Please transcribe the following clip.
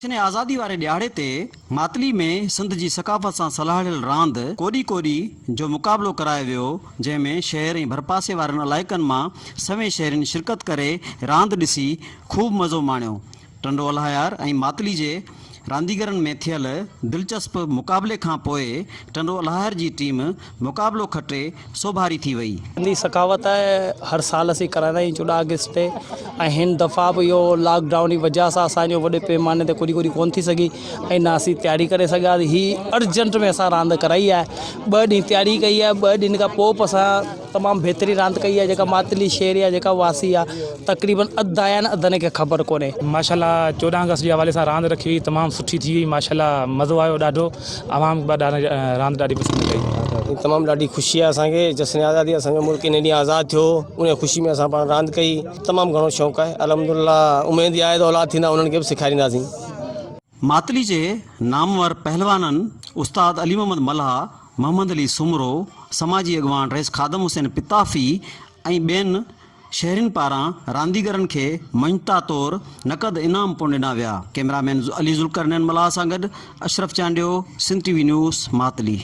جشن آزادي واري ڏهاڙي تي ماتلي ۾ سنڌ جي ثقافت سان سلهاڙيل راند ڪوڏي ڪوڏي جو مقابلو ڪرايو ويو، جنهن ۾ شهر ۽ ڀرپاسي وارن علائقن مان سوين شهرين شرڪت ڪري راند ڏسي خوب مزو ماڻيو. ٽنڊو الهيار ۽ ماتلي جي رانديگرن ۾ ٿيل دلچسپ مقابلي کان پوء ٽنڊو الهيار جي ٽيم مقابلو کٽي سوڀاري ٿي وئي. سنڌي ثقافت آهي هر سال اسين ڪرائيندا آهيون 14 آگسٽ تي ۽ هن دفعا به اهو لاڪ ڊائون جي وجه سان اسان جو وڏي پيماني تي ڪوڏي ڪوڏي ڪون ٿي سگهي ۽ نه اسين تياري ڪري سگهياسين هي ارجنٽ ۾ اسان راند ڪرائي آهي ٻه ڏينهن تياري ڪئي آهي ٻه ڏينهن کان پوء به اسان تمام بهترين راند ڪئي آهي جيڪا ماتلي شهر جا جيڪا واسي آهي تقريبن اڌ آيا آهن اڌن کي خبر ڪونهي. ماشاءالله 14 آگسٽ جي حوالي سان راند رکي وئي تمام سٺي ٿي وئي ماشاءالله مزو آيو ڏاڍو عوام به راند ڏاڍي پسند ڪئي. تمام ڏاڍي خوشي آهي اسان کي جشن آزادي اسان جو ملڪ ان ڏينهن آزاد ٿيو ان خوشي ۾ اسان پاڻ راند ڪئي تمام گهڻو شوق آهي الحمدلله اميد اها آهي ته اولاد ٿيندا انهن کي به سيکارينداسين. ماتلي جي نامور پهلوانن استاد علي محمد ملاح، محمد علي سومرو، سماجي اڳواڻ رئيس خادم حسين پتافي ۽ ٻين شهرين پاران رانديگرن کي مڃتا طور نقد انعام پڻ ڏنا ويا. ڪئميرا مين علي ذوالقرنين ملاح سان گڏ Ashraf Chandio, Sindh T V news, Matli.